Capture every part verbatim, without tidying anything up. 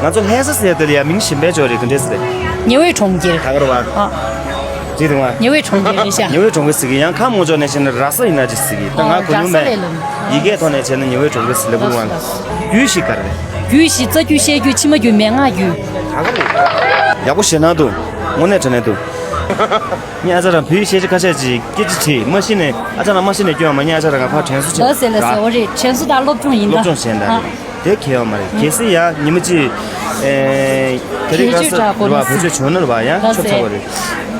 ང་ཚོ་ལྷ་ས་ཟེར་དེ་ལ་ཡ་མིང་གཞན་པའི་ཅོག་རེད། ག་འདྲས་ཟེར། ཉེ་བའི་གྲོང་ཁྱེར། ད་ག་རེད་བ། ཨ། ཅི་འདུག་བ། ཉེ་བའི་གྲོང་ཁྱེར་རེད་ཤག་ཉེ་བའི་གྲོང་ཁྱེར་ཟེར་གི། ཡང་ཁམས་ངོ་ཅོག་ནས་བྱས་ན་ར་ས་ཡིན་ན་ཅི་ཟེར་གི། ད་ང་གོ་མྱོང་མེད། ཡི་གེའི་ཐོག་ནས་བྱས་ན་ཉེ་བའི་གྲོང་ཁྱེར་ཟེར་ལབ་དགོས་བ། རྒྱུད་བཞི་ག་རེ་རེད། རྒྱུད་བཞི། རྩ་རྒྱུད། བཤད་རྒྱུད། ཕྱི་མ་རྒྱུད། མན་ངག་རྒྱུད། ད་ག་རེད། ཡག་པོ་ཞེད་སྣང་འདུག་དངོས་གནས་དྲང་གནས་འདུག་ངས་ཨ་ཅག་རང་བོད་ཡིག་ཤེས་བྱ་ཁ་ཤས་ཅིག་སྐད་ཆ་དྲིས། མ་གཞི་ནས་ཨ་ཅག་རང་མ་གཞི་ནས་སྐྱོན་ཡོད་མ་རེད། ཨ་ཅག་རང་ང་ཕར་དྲན་གསོ་བྱས། ལགས་སེ་ལགས་སེ། ར། འོ་རེད། དྲན་གསོ་དང་སློབ་སྦྱོང་ཡིན་ད། སློབ་སྦྱོང་བྱས་ད། ཨ། རེད། དེ་གལ་ཡོད་མ་རེད། གལ་སྲིད་ཡང་ཉི་མ་གཅིག་ཨེ། དེ་རིང་བེད་སྤྱོད་དྲག་པོ་རེད་བ། ལགས་སེ། བེད་སྤྱོད་བྱུང་ན་རེད་བ། ཡང་ལགས་ཆོག་སེ། ཚར་བ་རེད།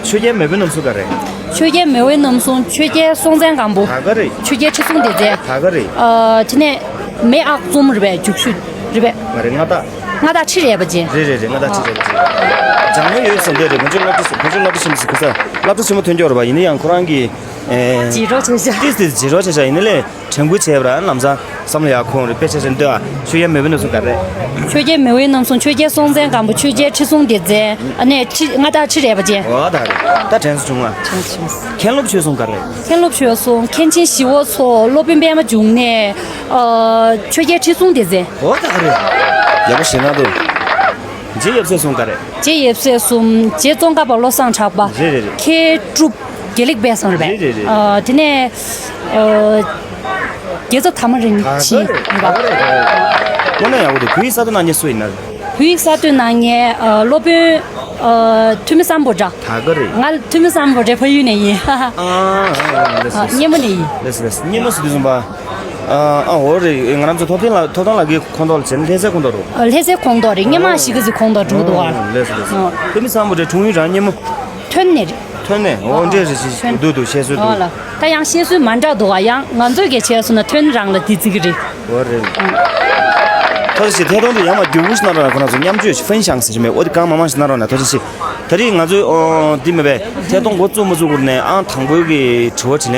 ཆོས་རྒྱལ་མེས་པོའི་རྣམ་གསུམ་ག་རེད། ཆོས་རྒྱལ་མེས་པོའི་རྣམ་གསུམ། ཆོས་རྒྱལ་སྲོང་བཙན་སྒམ་པོ། ད་ག་རེད། ཆོས་རྒྱལ་ཁྲི་སྲོང་ལྡེ་བཙན། ད་ག་རེད། ཨ། དེ་ནས་མེས་ཨག་ཚོམ་རེད་པས། རྒྱུག་ཤུལ་རེད་པས། མ་རེད། མངའ་བདག་མངའ་བདག་ཁྲི་རལ་པ་ཅན། རེད་རེད་རེད། མངའ་བདག་ཁྲི་རལ་པ་ཅན། ལྗང་མོ་ཡོད་ཟེར་འདོད་རེད། བོད་ཆོས་སློབ་གྲྭ། བོད་ཆོས་སློབ་གྲྭ་ཆེན་མོ་ཟེར་གི་ས། སློབ་གྲྭ་ཆེན་མོ་ཐོན་ཀྱོག་རེད་པ། ཡིན་ན་ཡང་ཁོ་རང་གི་ཨེ། བརྗེད་འགྲོ་བྱས་ཤག་ཏིས་ཏིས་བརྗེད་འགྲོ་བྱས་ཤག་ཡིན་ནའི་ལས་དྲན་སྐུལ་བྱས་པ་ར། ལམ་སང་བསམ་བློ་ཡག་ཁོང་རེད། དཔེ་ཆ་ཆེན་འདོད་ཨ། ཆོས་རྒྱལ་མེས་པོའི་རྣམ་གསུམ་ག་རེད། ཆོས་རྒྱལ་མེས་པོའི་རྣམ་གསུམ། ཆོས་རྒྱལ་སྲོང་བཙན་སྒམ་པོ། ཆོས་རྒྱལ་ཁྲི་སྲོང་ལྡེ་བཙན། ཨ་ནས་ཁྲི། མངའ་བདག་ཁྲི་རལ་པ་ཅན། འོ་ད་རེད། ད་དྲན་གསོ་བྱུང་ང་། དྲན་གསོ་བྱུང་། མཁན་སློབ་ཆོས་གསུམ་ག་རེད། མཁན་སློབ་ཆོས་གསུམ། མཁན་ཆེན་ཞི་བ་འཚོ། སློབ་དཔོན་པད་མ་འབྱུང་གནས། ཨ། ཆོས་རྒྱལ་ཁྲི་སྲོང་ལྡེ་བཙན། འོ་ད་རེད། ཡག་པོ་ཞེད་སྣང་འདུག་རྗེ་ཡབ་སྲས་གསུམ་ག་རེད། རྗེ་ཡབ་སྲས་གསུམ། རྗེ་ཙོང་ཁ་པ་བློ་བཟང་གྲགས་པ། རེད་རེད་རེད། མཁས་གྲུབ། དགེ་ལེགས་དཔལ་བཟང་རེད་པས། རེད་རེད་རེད། ཨ། དེ་ནས། ཨ། རྒྱལ་ཚབ་དར་མ་རིན་ཆེན་རེད་པ། དངོས་གནས་ཡག་པོ་འདུག་བོད་ཡིག་གསར་གཏོད་གནང་མཁན་སུ་ཡིན་ན། བོད་ཡིག་གསར་གཏོད་གནང་མཁན། ཨ། སློབ་དཔོན། ཨ། ཐུ་མི་སམ་བྷོ་ཊ། ད་ག་རེད། ང་ཐུ་མི་སམ་བྷོ་ཊའི་ཕ་ཡུལ་ནས་ཡིན། ཨ། ཨ། ལགས་སོ། ཨ། སྙེ་མོ་ནས་ཡིན། ལགས་སོ་ལགས་སོ། སྙེ་མོ་ཟེར་དུས་ཙམ་པ། ཨ། ཨ། འོ་རེད། ང་རང་ཚོ་ཐོབ་ཐང་ལ། ཐོབ་ཐང་ལགས་ཀྱི་ཁོངས་གཏོགས་ལ་བྱས་ན་ལྷ་སའི་ཁོངས་གཏོགས་རེད། ཨ། ལྷ་སའི་ཁོངས་གཏོགས་རེད། སྙེ་མ་གཞིས་ཀ་རྩེའི་ཁོངས་གཏོགས་འགྲོ་གི་འདུག་ཨ། ཨ། ལགས་སོ་ལགས་སོ། ཨ། ཐུ་མི་སམ་བྷོ་ཊའི་འཁྲུངས་ཡུལ་རང་སྙེ་མོ། ཐོན་ནས་རེད། ཐོན་ནས། འོ་འདྲས་རེད། ཞིག་ཐོན། འདུག་འདུག་བཤད་སྲོལ་འདུག་ཨ་ལ། ད་ཡང་བཤད་སྲོལ་མ་འདྲ་འདུག་ཨ། ཡང་ང་ཚོས་གལ་ཆེ་སོང་ན་ཐོན་རང་ལ་འདི་བརྩི་གི་རེད། འོ་རེད། ཐོག་ཞིག་ཐད་གཏོང་དུ་ཡང་མ་རྒྱུག་པོ་ཞིག་གནང་རོགས་གནང་། ཁོ་རང་ཚོ་མཉམ་སྤྱོད་ཞིག་ཕན་ཞང་ཟེར་གྱི་མེད། འོ་དེ་གང་མང་མང་ཞིག་གནང་རོགས་གནང་། ཐོག་ཞིག་ད་རེས་ང་ཚོས་ཨོ་འདི་མེད་པས། ཐད་གཏོང་འགོ་བཙུགས་མ་བཙུགས་སྐོར་ནས་ཨང་དང་པོའི་གི་དྲི་བ་དྲིས་ལན།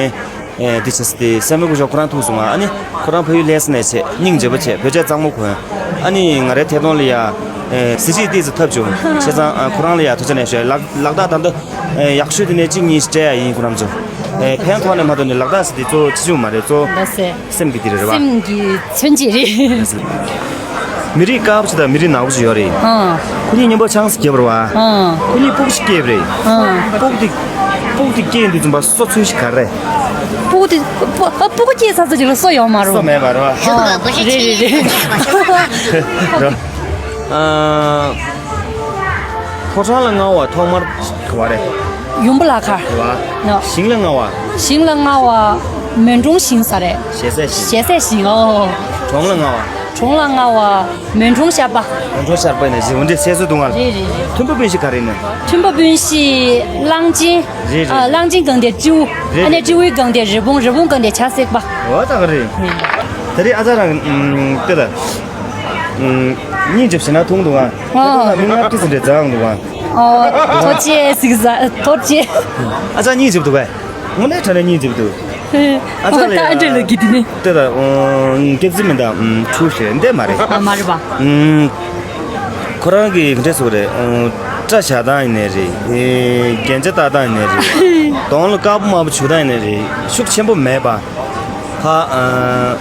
ཨེ། འདི་བྱས་ཏེ་སེམས་པའི་སྐུ་ཞབས་ཁོ་རང་ཐུག་སོང་ང་། ཨ་ནི་ཁོ་རང་ཕ་ཡུལ་ལྷ་ས་ནས་བྱས། སྙིང་རྗེ་པོ་བྱས། བོད་ཆས་གཙང་མ་གོན། ཨ་ནི་ང་རའི་ཐད་གཏོང་ལ་ཡ། ཨེ། གཟི་བརྗིད་ཏོག་ཙམ་ཐོབ་བྱུང་། བྱས་ཙང་ཨ་ཁོ་རང་ལ་ཡ་ཐུགས་རྗེ་ཆེ་གནང་ཞུ། ལག་ལག་རྟགས་ད་ལྟ་ཨེ་ཡག་ཤོས་དེ་ནས་གཅིག་གཉིས་སྤྲད་ཡ་ཡིན། ཁོ་རང་ཚོ་ཨེ་ཕན་ཐོགས་ནས་མ་གཏོགས་ནས་ལག་རྟགས་ཟེར་དེ་གཙོ་བོ་ཆེ་ཆུང་མ་རེད། གཙོ་བོ་ལགས་སེ། སེམས་ཀྱི་དེ་རེད་བ། སེམས་ཀྱི་མཚོན་བྱེད་རེད། མི་རིགས་དཀར་པོ་ཅིག་དང་མི་རིགས་ནག་པོ་ཅིག་ཡོད་རེད། ཨང་། ཁོ་གཉིས་མཉམ་པོ་ཆང་ས་བརྒྱབ་པ་རེད་བ། ཨང་། ཁོ་གཉིས་སྤུ་གུ་ཞིག་སྐྱེས་པ་རེད། ཨང་། སྤུ་གུ་དེ། སྤུ་གུ་དེ་སྐྱེས་དུས་ཙམ་པ་སོ་ཚོད་ཞིག་ག་རེ་རེད། སྤུ་གུ་དེ། སྤུ་སྤུ་གུ་སྐྱེས་ཚར་ཚར་ཅིག་ལ་སོ་ཡོད་མ་རེད། སོ་མེད་པ་རེད་བ། ཨང་། རེད་རེད་རེད། ཨ། ཕོ་བྲང་ལ་མངའ་བ་ཐོག་མར་ག་བ་རེད། ཡུམ་བུ་བླ་མཁར། རེད་བ། ནོ། ཞིང་ལ་མངའ་བ། ཞིང་ལ་མངའ་བ་མོན་གྲོང་ཞིང་ས་རེད། ཞེ་སའི་ཞིང་། ཞེ་སའི་ཞིང་། ཨོ། གྲོང་ལ་མངའ་བ། གྲོང་ལ་མངའ་བ་མོན་གྲོང་ཤར་པ། མོན་གྲོང་ཤར་པ་ནས་བཞི་འོ་འདྲའི་སའི་སོ་དུང་ང་། རེད་རེད་རེད། མཐོན་པོ་སྤུན་བཞི་ག་རེ་ནས། མཐོན་པོ་སྤུན་བཞི་གླང་ཆེན། རེད་རེད། ཨ། གླང་ཆེན་སྒང་དེ་སྤྲེའུ། རེད་ཨ་ནི་རེད། སྤྲེའུའི་སྒང་དེ་རི་བོང་། རི་བོང་སྒང་དེ་བྱ་སྲེག་པ། འོ་ད་ག་རེད། ད་རེས་ཨ་ཅག་རང་ཨམ་ལྟོས་ད། ཨམ་སྙིང་རྗེ་པོ་ཞེད་སྣང་ཐུང་འདུག་ཨ། ཨོ། ད་མི་ལྔ་བཅུ་ཙམ་འདྲ་འཛོམས་འདུག་ཨ། ཨོ། ཐུགས་རྗེ་ཆེ་ཟེར། ཐུགས་རྗེ་ཆེ། ཨ་ཅག་སྙིང་རྗེ་པོ་འདུག་གས། དངོས་གནས་དྲང་གནས་སྙིང་རྗེ་པོ་འདུག་ཨ་ཅག་ལ་ཡ། ད་ཨ་འདྲ་ལ་གི་དེ་ནི། ལྟོས་ད། ཨོ། སྐྱག་རྫུན་མིན་ད། ཨམ་ཁྲུས་ཞེས་འདྲ་མ་རེད། ཨ། མ་རེད་པ། ཨམ། ཁོ་རང་གི་ག་འདྲས་ཟེར་དགོས་རེད། ཨོ། སྐྲ་བཞར་སྟངས་ཡིན་ནའི་རེད། ཨེ། རྒྱན་ཆ་བཏགས་སྟངས་ཡིན་ནའི་རེད། གདོང་ལ་དཀར་པོ་དམར་པོ་བྱུག་སྟངས་ཡིན་ནའི་རེད། ཤུགས་ཆེན་པོ་མེད་པ། ཧ། ཨ།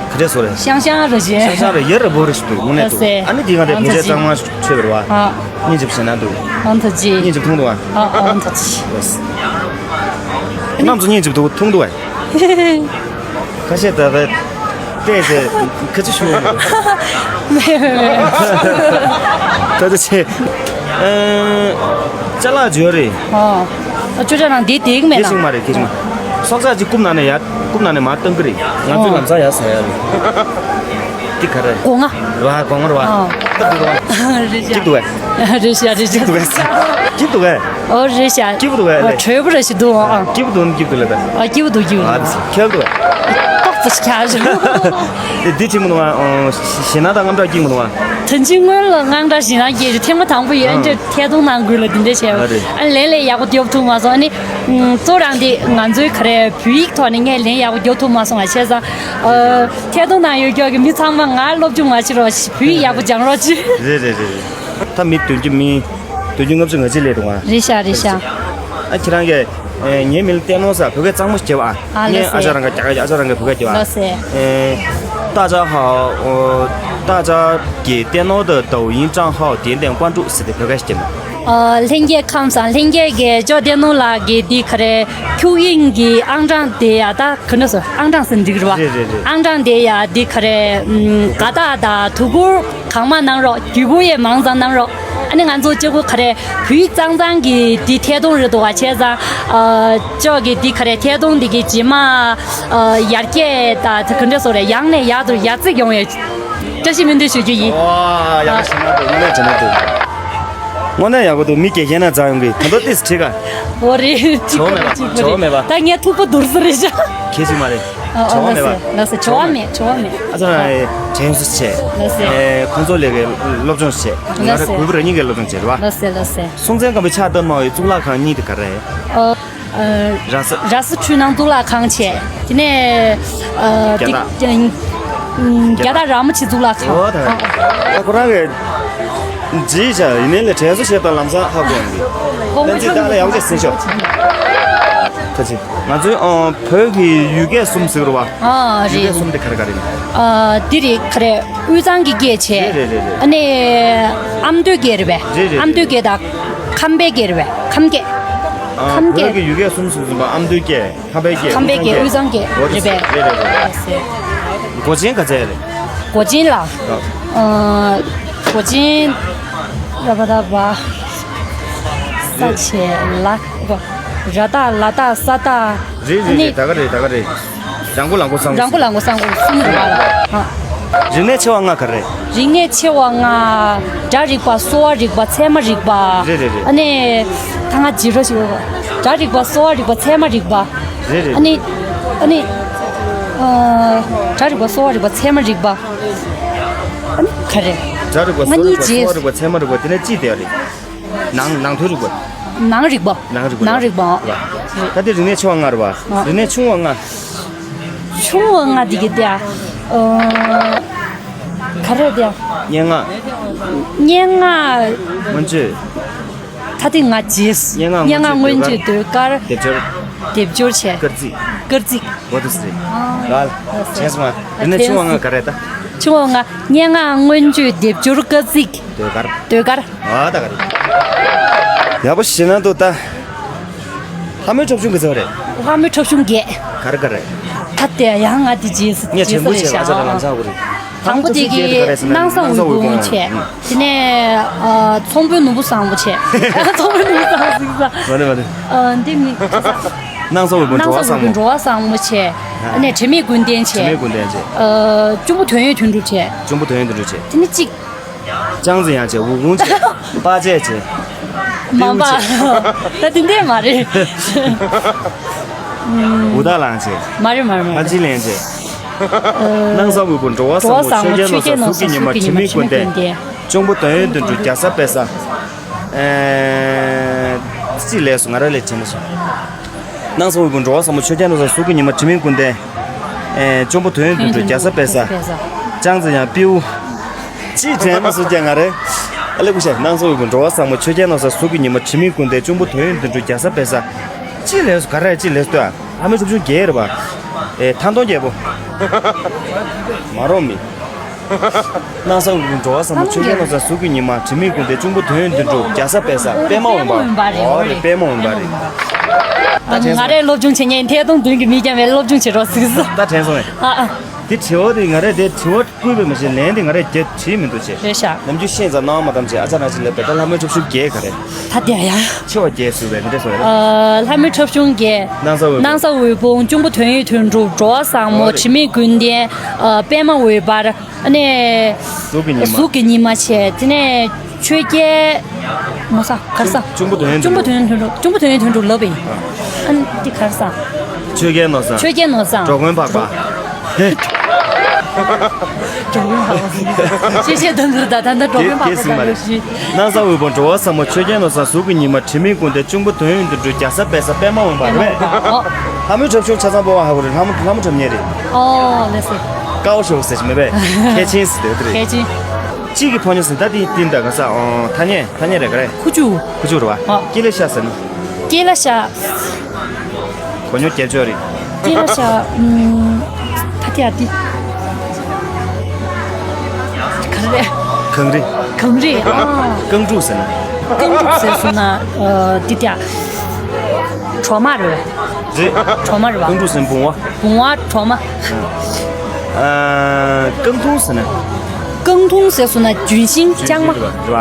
ག་འདྲས་ཟེར་དགོས་རེད། ཤང་ཤང་རེད་ཤག་ཤང་ཤང་རེད། ཡ་རབས་པོ་རེད་ཞིག་འདུག་དངོས་གནས་འདུག་ཨ་ཙི། ཨ་ནི་འདི་ག་འདྲས་བོད་ཆས་གཙང་མ་ཞིག་མཆོད་པ་རེད་བ། ཨ། སྙིང་རྗེ་པོ་ཞེད་སྣང་འདུག་ཨང་། ཐུགས་རྗེ་ཆེ། སྙིང་རྗེ་པོ་ཐུང་འདུག་ཨ། ཨ། ཨང་། ཐུགས་རྗེ་ཆེ། རྣམ་ཚོ་སྙིང་རྗེ་པོ་འདུག་ཐུང་འདུག་ཨ། ཁ་ཤས་ད་ད་བལྟས་ཚེ་ཁ་ཆུ་ཤོར་འདུག་མེད་མེད་མེད། ད་ད་ཆེ། ཨ། ཅ་ལག་འབྱོར་རེད། ཨ། ཅོ་ཅ་ནང་འདི་དེག་མེད་ན། དེ་ཞིག་མ་རེད། དེ་ཞིག་མ། སྲོག་ཆགས་ཅིག་རྐུབ་ནང་ནས་ཡར། རྐུབ་ནང་ནས་མར་བཏང་གི་རེད། ང་ཚོས་ལམ་སང་ཡར་ཟ་ཡ་རེད། འདི་ག་རེ། སྒོ་ང་། རེད་བ། སྒོ་ང་རེད་བ། ཨ། སྟབས་བདེ་འདུག་བ། རེད་ཤག་སྐྱིད་འདུག་བས། རེད་ཤག་རེད་ཤག་སྐྱིད་འདུག་བས། སྐྱིད་འདུག་བས། ཨོ་རེད་ཤག་སྐྱིད་པོ་འདུག་བས། ཨོ་ལེ། དྲོས་པོ་རེད་ཞིག་འདུག་ཨ། སྐྱིད་པོ་འདུག་སྐྱིད་པོ་འདུག་ལབ་ད། ཨ། སྐྱིད་པོ་འདུག་སྐྱིད་པོ་འདུག་ཨ། ཁྱོད་འདུག་བས། ཏོག་ཙམ་ཞིག་ཁྱག་ཞིག་དེ་འདི་བྱེད་མི་འདུག་བ། ཞེད་སྣང་དང་དངངས་སྐྲག་སྐྱེ་མི་འདུག་བ། ད་ཅི་སྔོན་ལ་དངངས་སྐྲག་ཞེད་སྣང་སྐྱེས་རེད། ཐེངས་མ་དང་པོ་ཡིན། ཨ་འདྲ་ཐད་གཏོང་ནང་ཁུལ་ལ་འདི་འདྲ་བྱས། ཨ་རེད། ཨ་ལན་ལས་ཡག་པོ་རྒྱོབ་ཐུབ་མ་སོང་། ཨ་ནི། ཨུམ། གཙོ་རང་དེ་ང་ཚོའི་ག་རེ་བོད་ཡིག་ཐོག་ནས་ངས་ལན་ཡག་པོ་རྒྱོབ་ཐུབ་མ་སོང་བ་བྱས་ཙང་། ཨ། ཐད་གཏོང་ནང་ཡོད་ཀྱོག་གི་མི་ཚང་མ་ང་སློབ་སྦྱོང་མ་བྱེད་རོགས། བོད་ཡིག་ཡག་པོ་སྦྱང་རོགས་གྱིས། རེད་རེད་རེད་རེད། ད་མི་བདུན་ཅུ། མི་བདུན་ཅུ་ལྔ་བཅུ་ང་གཅིག་སླེབས་འདུག་ཨ། རེད་ཤག་རེད་ཤག་ཨ། ཁྱེད་རང་གིས་ངའི་མི་ལ་བལྟས་ནོ་ས། བོད་སྐད་གཙང་མ་ཞིག་བྱེད་པ། ཨ། ངས་ཨ་ཅག་རང་ག་རྒྱ་གར། ཨ་ཅག་རང་ག་བོད་སྐད་བྱེད་པ། ལགས་སེ། 大家好，我大家给电脑的抖音账号点点关注，是的，不该写嘛。 ལྷན་རྒྱས་ཁམས་བཟང་། ལྷན་རྒྱས་ཀྱིས་ཅོ་ཏེ་ནོ་ལགས་ཀྱི་འདི་ག་རེ་ཁྱུག་དབྱིངས་ཀྱི་ཨང་གྲངས་དེ་ཡ་ད་ག་འདྲ་སོ་ཨང་གྲངས་ཟེར་འགྲིག་རེད་བ། རེད་རེད་རེད། ཨང་གྲངས་དེ་ཡ་འདི་ག་རེ་དགའ་རྟགས་དང་དུས་འཁོར་གང་མང་གནང་རོགས། བརྒྱུད་སྐུར་ཡས་མང་ཙམ་གནང་རོགས། ཨ་ནི་ང་ཚོ་ཅོ་གོ་ག་རེ་བོད་ཡིག་གཙང་གཙང་གི་འདི་ཐད་གཏོང་རེད་འདུག་བ། བྱས་ཙང་ཅོ་གི་འདི་ག་རེ་ཐད་གཏོང་འདི་གི་རྗེས་མ་ཡར་རྒྱས་དང་དེ་ག་འདྲ་སོ་རེད། ཡང་ནས་ཡར་དུ་ཡར་རྩེག་ཡོང་ཡས། བཀྲ་ཤིས་སྨོན་འདུན་ཞུ་རྒྱུ་ཡིན། ཨོ་ཡག་པོ་ཞིག་གནང་འདུག་དངོས་གནས་དྲན་ན་འདུག་དངོས་གནས་ཡག་པོ་འདུག་མི་དགེ་རྒན་ན་འཛའ་ཡོང་གི་ད་དོ་ཏིས་ཁྲིད་ག་ཨོ་རེད། བྱོ་མེད་པ་བྱོ་མེད་པ། ད་ངས་ཐུག་པ་འདུར་ས་རེད་ཤག་ཁྱེད་ཅིག་མ་རེད། ཨོ་བྱོ་ལགས་མེད་པ། སེ་ལགས་སེ། བྱོ་བ་མེད་བྱོ་བ་མེད། ཨ་ཙི་ན་དྲན་གསོ་བྱས། ལགས་སེ། ཁོང་ཚོ་ལས་ཀའི་སློབ་སྦྱོང་བྱས། ང་ལགས་རེ་སེ། གུས་པར་རང་ཉིད་ཀྱི་སློབ་སྦྱོང་བྱས་རེད་བ། ལགས་སེ་ལགས་སེ། སྲོང་བཙན་སྒམ་པོའི་ཕྱག་བཏབ་མ་བའི་གཙུག་ལག་ཁང་གཉིས་དེ་ག་རེ། ཨོ། ར་ས། ར་ས་འཕྲུལ་སྣང་གཙུག་ལག་ཁང་བྱས། དེ་ནས་ཨ། རྒྱ་སྟག་རྒྱ་རྒྱ་སྟག་ར་མོ་ཆེ་གཙུག་ལག་ཁང་། ཨོ་ད་ད་ཁོ་རང་གི་བྲིས་བྱ་ཡིན་ནའི་ལས་དྲན་གསོ་བྱས་དང་ལམ་སང་ཧ་གོ་ཡོང་གི་ཨོ་བསྟན་འཛིན་བདག་ལ་ཡག་པོ་ཅིག་ཟིན་ཤོག་ད་ཅི་ང་ཚོའི་ཨ། བོད་ཀྱི་ཡུལ་སྐད་གསུམ་ཟེར་བ། ཨ་ཡུལ་རེད། སྐད་གསུམ་དེ་ག་རེ་ག་རེ་ཡིན། ཨ་འདི་རེད་ག་རེ། དབུས་གཙང་གི་སྐད་བྱས། རེད་རེད་རེད་རེད། ཨ་ནི་ཨ་མདོའི་སྐད་རེད་པས། རེད་རེད་རེད། ཨ་མདོའི་སྐད་དང་ཁམས་པའི་སྐད་རེད་པས། ཁམས་སྐད། ཨ་ཁམས་སྐད། བོད་ཀྱི་ཡུལ་སྐད་གསུམ་ཟེར་ཟིན་པ་ཨ་མདོའི་སྐད། ཁམས་པའི་སྐད། ཁམས་པའི་སྐད། དབུས་གཙང་སྐད། དབུས་གཙང་སྐད། རེད་པས། རེད་རེད་རེད། སྒོ་ཆེན་ག་ཚད་རེད། སྒོ་ཆེན་ལ། ཨ། སྒོ་ཆེན། ར་བ་ད་བ། ས་ཆེ་ལ། ར་ད་ལ་ད་ས་ད། རེད་རེད་རེད། ད་ག་རེད་ད་ག་རེད། རང་མགོ་ལ་མགོ་སང་མགོ། རང་མགོ་ལ་མགོ་སང་མགོ་གསུམ་རེད་པ། ཨ། རིག་གནས་ཆེ་བ་ལྔ་ག་རེ། རིག་གནས་ཆེ་བ་ལྔ། སྒྲ་རིག་པ། གསོ་བ་རིག་པ། ཚད་མ་རིག་པ། རེད་རེད་རེད། ཨ་ནི། ད་ང་ཇི་རོ་ཞིག་ཡོད་པ། སྒྲ་རིག་པ། གསོ་བ་རིག་པ། ཚད་མ་རིག་པ། རེད་རེད། ཨ་ནི། ཨ་ནི། ཨ། སྒྲ་རིག་པ། གསོ་བ་རིག་པ། ཚད་མ་རིག་པ། ཨ་ནི་ག་རེ། སྒྲ་རིག་པ། ང་གཉིས་གསོ་རིག་པ། རྗེས། གསོ་བ་རིག་པ། ཚད་མ་རིག་པ། དེ་ནས་ཅི་དེ་རེད། ནང་ནང་དོན་རིག་པ། ནང་རིག་པ། ནང་རིག་པ། ནང་རིག་པ། ད་དེ་རིག་གནས་ཆེ་བ་ལྔ་རེད་པ། ཨ། རིག་གནས་ཆུང་བ་ལྔ། ཆུང་བ་ལྔ་དེ་གི་དེ་ཨ། ག་རེ་དེ་ཨ། སྙན་ངག་སྙན་ངག་སྔོན་བརྗོད། ད་དེ་ང་རྗེས། སྙན་ངག་སྙན་ངག་སྔོན་བརྗོད། ཟློས་གར། སྡེབ་སྦྱོར། སྡེབ་སྦྱོར་བྱས། སྐར་རྩིས། སྐར་རྩིས། འོ་དེ་སྲིད། ཨ། ལ། ཨ། བྱས་སོང་ང་། རིག་གནས་ཆུང་བ་ལྔ་ག་རེ་ད། ཆུང་བ་ལྔ། སྙན་ངག་སྔོན་བརྗོད། སྡེབ་སྦྱོར། སྐར་རྩིས། ཟློས་གར། ཟློས་གར། ཨ་ད་ག་རེད། ཡག་པོ་ཞེ་ན་འདུག་ད། ལྷ་མོའི་འཁྲབ་ཆུང་གི་ཚོ་རེད། ལྷ་མོའི་འཁྲབ་ཆུང་བརྒྱད། ག་རེ་ག་རེ། ད་དེ་ཡང་ང་དེ་རྗེས་སུ་ངས་རྗེས་དྲན་པོ་སུ་རེད་བྱས་ཤག་ཨ་ཅག་ལ་ལམ་སང་བུ་རེད། དང་པོ་དེ་གི་སྣང་ས་འོད་འབུམ་བྱས། དེ་ནས་ཨ། ཚོང་དཔོན་ནོར་བུ་བཟང་པོ་བྱས། ཚོང་དཔོན་ནོར་བུ་བཟང་པོ་ཟིག་ས། མ་རེད་མ་རེད། ཨ་འདི་མི། སྣང་ས་འོད་འབུམ་འགྲོ་བ་བཟང་མོ། འགྲོ་བ་བཟང་མོ་བྱས། ཨ་ནས་དྲི་མེད་ཀུན་ལྡན་བྱས། དྲི་མེད་ཀུན་ལྡན་བྱས། ཨ་གཅུང་པོ་དོན་ཡོད་དོན་གྲུབ་བྱས། གཅུང་པོ་དོན་ཡོད་དོན་གྲུབ་བྱས། དེ་ནས་གཅིག་ཅང་ཙེ་ཡང་བྱས། འུ་གུང་བྱས། པ་ཅས་བྱས། མ་པ། ད་དེ་འདྲས་མ་རེད། འུ་ད་ལང་བྱས། མ་རེད་མ་རེད་མ་ཨ་རེད། ཅི་ལན་བྱས། སྣང་ས་འོད་འབུམ་འགྲོ་བ་བཟང་མོ། ཆོས་རྒྱལ་ནོར་བཟང་གཟུགས་ཀྱི་ཉི་མ། དྲི་མེད་ཀུན་ལྡན། གཅུང་པོ་དོན་ཡོད་དོན་གྲུབ། རྒྱ་བཟའ་དཔལ་བཟང་། ཨེ། ཅི་ལས་སོང་ང་ར་ལས་བྱས་ནས་སོང་། སྣང་ས་འོད་འབུམ་འགྲོ་བ་བཟང་མོ། ཆོས་རྒྱལ་ནོར་བཟང་གཟུགས་ཀྱི་ཉི་མ། དྲི་མེད་ཀུན་ལྡན། ཨེ། གཅུང་པོ་དོན་ཡོད་དོན་གྲུབ། རྒྱ་བཟའ་དཔལ་བཟང་། ཅང་ཙེ་ཡང་སྤྲེའུ། ཅི་དྲན་མ་སོང་ཀྱང་ང་རེ། ཨ་ལེ་ཀུ་ཤ། སྣང་ས་འོད་འབུམ་འགྲོ་བ་བཟང་མོ། ཆོས་རྒྱལ་ནོར་བཟང་གཟུགས་ཀྱི་ཉི་མ། དྲི་མེད་ཀུན་ལྡན། གཅུང་པོ་དོན་ཡོད་དོན་གྲུབ། རྒྱ་བཟའ་དཔལ་བཟང་། ཅི་ལས་སོང་ག་རེ་ཅི་ལས་སོང་། ལྷ་མོའི་འཁྲབ་ཆུང་བརྒྱད་རེད་པ། ཨེ། ཐང་སྟོང་རྒྱལ་པོ། མ་རོགས་མི། སྣང་ས་འོད་འབུམ་འགྲོ་བ་བཟང་མོ། ཆོས་རྒྱལ་ནོར་བཟང་གཟུགས་ཀྱི་ཉི་མ། དྲི་མེད་ཀུན་ལྡན། གཅུང་པོ་དོན་ཡོད་དོན་གྲུབ། རྒྱ་བཟའ་དཔལ་བཟང་། པད་མ་འོད་འབར། པད་མ་འོད་འབར་རེད། ཨོ་རེད། པད་མ་འོད་འབར་རེད། ད་དྲན་སོང་། ང་རའི་སློབ་སྦྱོང་བྱེད་མཁན་ཐད་གཏོང་མདུན་གྱི་མི་རྐྱང་བའི་སློབ་སྦྱོང་བྱེད་རོགས་ཟིག་སོ། ད་དྲན་སོང་ངས། ཨ་ཨ། དེ་དྲི་བ་དེ་ང་རས་དེ་དྲི་བ་བསྐུལ་བས་མ་གཞི་ལན་དེ་ང་རས་བརྒྱ་བྲིས་མི་འདུག་ཅེས། རེད་ཤག་ནམ་རྒྱུན་ཤེས་ཙམ་གནང་བ་མ་གཏམ་བྱས། ཨ་ཅག་ནང་བཞིན་ལས་བེ་ད་ལྷ་མོའི་འཁྲབ་ཆུང་བརྒྱད་ག་རེད། ད་དེ་ཡ། ཆེ་བ་བརྒྱད་ཟེར་བས་མི་འདྲ་སོང་ཡ། ཨ། ལྷ་མོའི་འཁྲབ་ཆུང་བརྒྱད། སྣང་ས་འོད་འབུམ། སྣང་ས་འོད་འབུམ། གཅུང་པོ་དོན་ཡོད་དོན་གྲུབ། འགྲོ་བ་བཟང་མོ། ཨོ་རེད། དྲི་མེད་ཀུན་ལྡན། ཨ། པད་མ་འོད་འབར། ཨ་ནས། གཟུགས་ཀྱི་ཉི་མ། གཟུགས་ཀྱི་ཉི་མ་བྱས། དེ་ནས་ཆོས་རྒྱལ། ངོ་ས་གར་ས། གཅུང་པོ་དོན་ཡོད་དོན་གྲུབ། གཅུང་པོ་དོན་ཡོད་དོན་གྲུབ་ལབ་པ་ཡིན། ཨ་ནི་འདི་གར་ས། ཆོས་རྒྱལ་ནོར་བཟང་། ཆོས་རྒྱལ་ནོར་བཟང་། འགྲོ་མགོན་འཕགས་པ། འགྲོ་མགོན་འཕགས་པ་ཟེར། ཆེ་ཆེ་དང་གུ་ད་ད་ད་འགྲོ་མགོན་འཕགས་པ་ཟེར་མ་རེད། སྣང་ས་འོད་འབུམ། འགྲོ་བ་བཟང་མོ། ཆོས་རྒྱལ་ནོར་བཟང་། གཟུགས་ཀྱི་ཉི་མ། དྲི་མེད་ཀུན་ལྡན། གཅུང་པོ་དོན་ཡོད་དོན་གྲུབ། རྒྱ་བཟའ་དཔལ་བཟང་། པད་མ་འོད་འབར་རེད། ཨོ། ལྷ་མོའི་འཁྲབ་ཆུང་ཆ་ཚང་པོ་བ་ཧ་གོ་རེད། ལྷ་མོ་ལྷ་མོ་འཁྲབ་མཁན་རེད། ཨོ་ལགས་སོ། ཀའོ་ཤོ་ཟེར་གྱི་མེད་པས། ཁལ་ཆེན་ཟེར་དེ་རེད། ཁལ་ཆེན། གཅིག་གི་ཕོ་ཉ་ཟེར། ད་དེ་དེ་འདྲ་ག་ས། ཨོ། ཐ་སྙད་ཐ་སྙད་རེད་ག་རེད། ཁུ་བྱུག་ཁུ་བྱུག་རེད་བ། ཨོ། ཀི་ལ་ཤ་ཟེར་ན། ཀི་ལ་ཤ། གོ་ཉོ་རྒྱལ་ཅོ་རེད། ཀི་ལ་ཤ། ཨུམ། ད་དེ་ཡ་དེ། གངས་རི། གངས་རི། ཨ། རྐང་ཕྲུག་ཟེར་ན། རྐང་ཕྲུག་ཟེར་སོང་ན། ཨ། འདི་དེ། གྲོ་མ་རེད་པས། རེད། གྲོ་མ་རེད་པ། རྐང་ཕྲུག་ཟེར་ན་བུང་བ། བུང་བ་གྲོ་མ། ཨ། རྐང་འཐུང་ཟེར་ན། རྐང་འཐུང་ཟེར་སོང་ན་ལྗོན་ཤིང་ལྗོན་ཤིང་ལྕང་མ། རེད་པ། རེད་པ།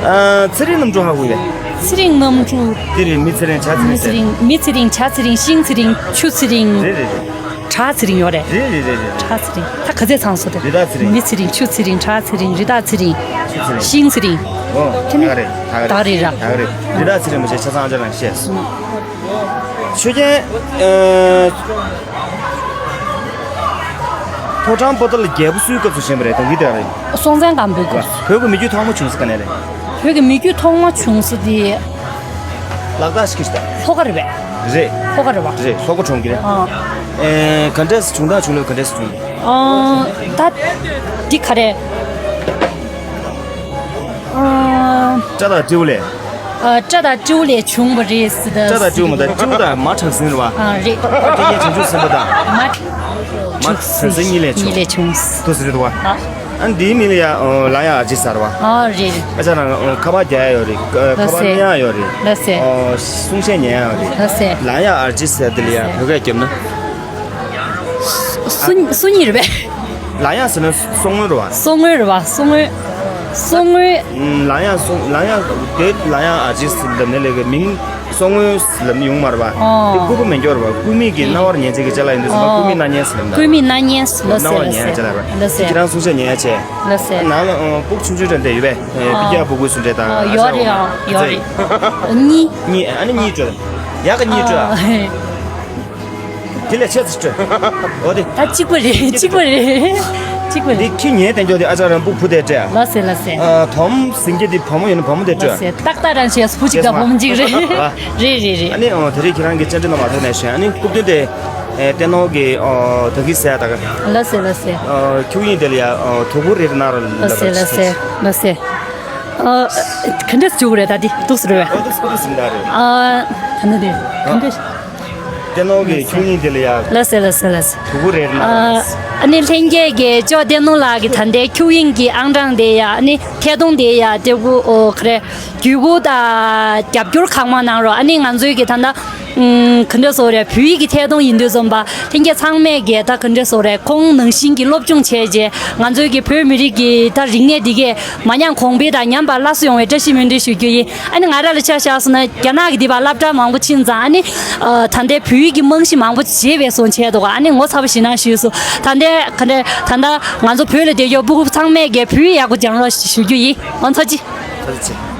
ཨ། ཚེ་རིང་རྣམ་དྲུག་ཧ་གོ་གི་རེད། ཚེ་རིང་རྣམ་དྲུག་དེ་རེད། མི་ཚེ་རིང་། བྱ་ཚེ་མི་རིང་ཚེ་རིང་། མི་ཚེ་རིང་། བྱ་ཚེ་རིང་། ཤིང་ཚེ་རིང་། ཆུ་ཚེ་རིང་། རེད་རེད་རེད། བྲག་ཚེ་རིང་ཡོད་རེད། རེད་རེད་རེད་རེད། བྲག་ཚེ་རིང་། ད་ག་ཚད་ཚང་སོང་རེད། རི་དྭགས་ཚེ་རིང་། མི་ཚེ་རིང་། ཆུ་ཚེ་རིང་། བྲག་ཚེ་རིང་། རི་དྭགས་ཚེ་རིང་། ཆུ་ཚེ་རིང་། ཤིང་ཚེ་རིང་། ཨོ། དེ་ནི་ད་ག་རེད། ད་ག་རེད། ད་ག་རེད་ར། ད་ག་རེད། རི་དྭགས་ཚེ་རིང་མ་བྱས་ཆ་ཚང་ཨ་ཅག་རང་བཤད་སོང་། ཆོས་རྒྱལ། ཨ། ཕོ་བྲང་པོ་ཏཱ་ལ་རྒྱལ་པོ་སུའི་སྐབས་སུ་བཞེངས་པ་རེད། དང་གི་དེ་རེད། སྲོང་བཙན་སྒམ་པོའི་སྐབས་སུ། བོད་ཀྱི་མི་རྒྱུད་ཐོག་མ་བྱུང་ས་ག་ནས་རེད། བོད་ཀྱི་མི་རྒྱུད་ཐོག་མ་བྱུང་ས་དེ། ལག་རྟགས་ཤིག་གི་ལྷོ་ཁ་རེད་པས། རེད། ལྷོ་ཁ་རེད་པ། རེད། ལྷོ་ཁ་གྲོང་ཁྱེར་རེད། ཨ། ཨེ། ག་འདྲས་བྱུང་སྟངས་བྱུང་ལོ། ག་འདྲས་བྱུང་། ཨ། ད་འདི་ག་རེད། ཨ། སྤྲ་དང་སྤྲེའུ་ལས། ཨ། སྤྲ་དང་སྤྲེའུ་ལས་བྱུང་བ་རེད་ཟེར། སྤྲ་དང་སྤྲེའུ་མ་ད། སྤྲེའུ་དང་མ་དྲག་ཟིན་རེད་པ། ཨ། རེད། ཨ། དེ་གའི་བྱང་ཆུབ་སེམས་དཔའ་དང་། མ་མ་དྲག་ཟིན་གཉིས་ལས་བྱུང་། གཉིས་ལས་བྱུང་། དུ་ཟེར་རེད་པ། ཨ། ཨ། འདིའི་མིང་ལ་ཡ། ཨ། ལ་ཡང་ཨར་ཇི་ཟེར་བ། ཨ། རེད་རེད། ཨ་ཅག་རང་ཁ་པར་རྒྱག་ཡ་ཡོད་རེད། ཁ་པར་ལེན་ཡ་ཡོད་རེད། ལགས་སེ། ཨོ། གསུང་བཤད་ཉན་ཡ་ཡོད་རེད། ལགས་སེ། ལ་ཡང་ཨར་ཇི་ཟེར་དེ་ལ་ཡ་བོད་སྐད་རྒྱབ་ན། སུ་སུ་གཉིས་རེད་པས། ལ་ཡང་ཟེར་ན་སོ་སྔོན་རེད་པ། སོ་སྔོན་རེད་པ། སོ་སྔོན། སོ་སྔོན། ལ་ཡང་སོ། ལ་ཡང་དེ་ལ་ཡང་ཨར་ཇི་ཟེར་ལབ་ནས་ལས་ཀའི་མིང་སོ་སྔོན་ལབ་ནས་ཡོང་མ་རེད་པ། ཨོ། དེ་ལྐུགས་པ་མེད་འགྱོ་རེད་པ། ལྐུགས་མེད་ཀྱི་རྣ་བར་ཉན་བྱེད་ཀྱི་ཅ་ལག་ཡིན་དུས་ཙམ་པ། ཨོ། ལྐུགས་མེད་སྣ་བརྙན་ཟེར་ལབ་ན། ལྐུགས་མེད་སྣ་བརྙན་ཟེར། ལགས་སེ། རྣ་བར་ཉན་ཡ་ཅ་ལག་རེད། ལགས་སེ། ཁྱེད་རང་གསུང་བཤད་ཉན་ཡ་བྱས། ལགས་སེ། ནང་ལ། ཨོ། སྤུ་གུ་ཆུང་ཆུང་འདྲ་འདྲ་ཡོད་པས། ཨེ། ཨོ། ཡོད་རེད། ཨ། ཡོད་རེད། གཉིས། གཉིས། ཨ་ནི་གཉིས་སྤྲོད། ཡག་ག་གཉིས་སྤྲོད། ཨ། དེ་ལས་ཆེ་ཙམ་སྤྲོད། འོ་དེ། ད་གཅིག་པ་རེད། གཅིག་པ་རེད། གཅིག་པ་རེད། འདི་ཁྱི་ཉལ་བསྡད་འགྱོ་དེ། ཨ་ཅག་རང་སྤུ་གུ་བུ་དེ་སྤྲད། ལགས་སེ། ལགས་སེ། ཨ། དོམ་སིང་གེ་དེ་བུ་མོ་ཡིན་ན་བུ་མོ་དེ་སྤྲོད། ལགས་སེ། ཏག་ཏག་རང་བྱས་བུ་གཅིག་དང་བུ་མོ་གཅིག་རེད། ཨ། རེད་རེད་རེད། ཨ་ནི། ཨོ། དེ་རིང་ཁྱེད་རང་གི་བཅར་འདྲི་གནང་བ་ཐུགས་རྗེ་ཆེ། ཨ་ནི་སྐུ་མདུན་དེ། ཨེ། བསྟན་ནོར་གྱི། ཨོ། ད་གི་ཟེར་ཡ་ད་ག། ལགས་སེ། ལགས་སེ། ཨོ། ཁྱུག་དབྱིངས་དེ་ལ་ཡ། ཨོ། དོ་ཁུར་རེ་རེ་གནང་རོགས། ལགས་སེ། ལགས་སེ། ལགས་སེ། ཨོ། ག་འདྲས་བྱུང་རེད། ད་འདི་འདུག་ཟེར་བས། ཨོ། འདུག་སེ་འདུག་སེ་ད་རེད། ཨ། ད་ནི་དེ་ག་འདྲས། བསྟན་ནོར་གྱི་ཁྱུག་དབྱིངས་དེ་ལ་ཡ། ལགས་སེ། ལགས་སེ། ལགས་སེ། དོ་ཁུར་རེ་རེ་གནང་རོགས། ཨ། ཨ་ནི་ལྷན་རྒྱས་ཀྱིས་ཅོག་བསྟན་ནོར་ལགས་ཀྱི་ད་ལྟའི་ཁྱུག་དབྱིངས་ཀྱི་ཨང་གྲངས་དེ་ཡ། ཨ་ནི་ཐད་གཏོང་དེ་ཡ། དེ་གུ། ཨོ། ག་རེ། བརྒྱུད་སྐུར་དང་རྒྱབ་སྐྱོར་གང་མང་གནང་རོགས། ཨ་ནི་ང་ཚོའི་གི་ད་ལྟ། ཨུམ། ག་འདྲ་ཟེར་རེད། བོད་ཡིག་གི་ཐད་གཏོང་ཡིན་དུས་ཙམ་པ། ལྷན་རྒྱས་ཚང་མས་གི་ད་ག་འདྲ་ཟེར་རེད། ཁོང་ནང་བཞིན་གྱི་སློབ་སྦྱོང་བྱས་རྗེས། ང་ཚོའི་གི་བོད་མི་རིགས་ཀྱི་ད་རིག་གནས་འདི་གས་མ་ཉམས་གོང་འཕེལ་དང་ཉམས་པ་སླར་གསོ་ཡོང་བའི་བཀྲ་ཤིས་སྨོན་འདུན་ཞུ་རྒྱུ་ཡིན། ཨ་ནི་ང་རང་ལ་ཆ་བཞག་སོང་ན། རྒྱ་ནག་གི་འདི་པར་སློབ་གྲྭ་མང་པོ་ཕྱིན་ཙང་། ཨ་ནི། ཨ། ད་ལྟའི་བོད་ཡིག་གི་རྨང་གཞི་མང་པོ་བྱས་པའི་བཟོ་བྱས་འདུག་ཨ་ནི་ངོ་ཚ་པོ་ཞེད་སྣང་ཞུས་སོང་། ད་ལྟའི་ག་འདྲ། ད་ལྟ་ང་ཚོ་བོད་ལ་བསྡད་ཡོད་སྤུ་གུ་ཚང་མས་གི་བོད་ཡིག་ཡག་པོ་སྦྱང་རོགས་ཞུ་རྒྱུ་ཡིན། ཨོ། ཐུགས་རྗེ་ཆེ། ཐུགས་རྗེ་ཆེ།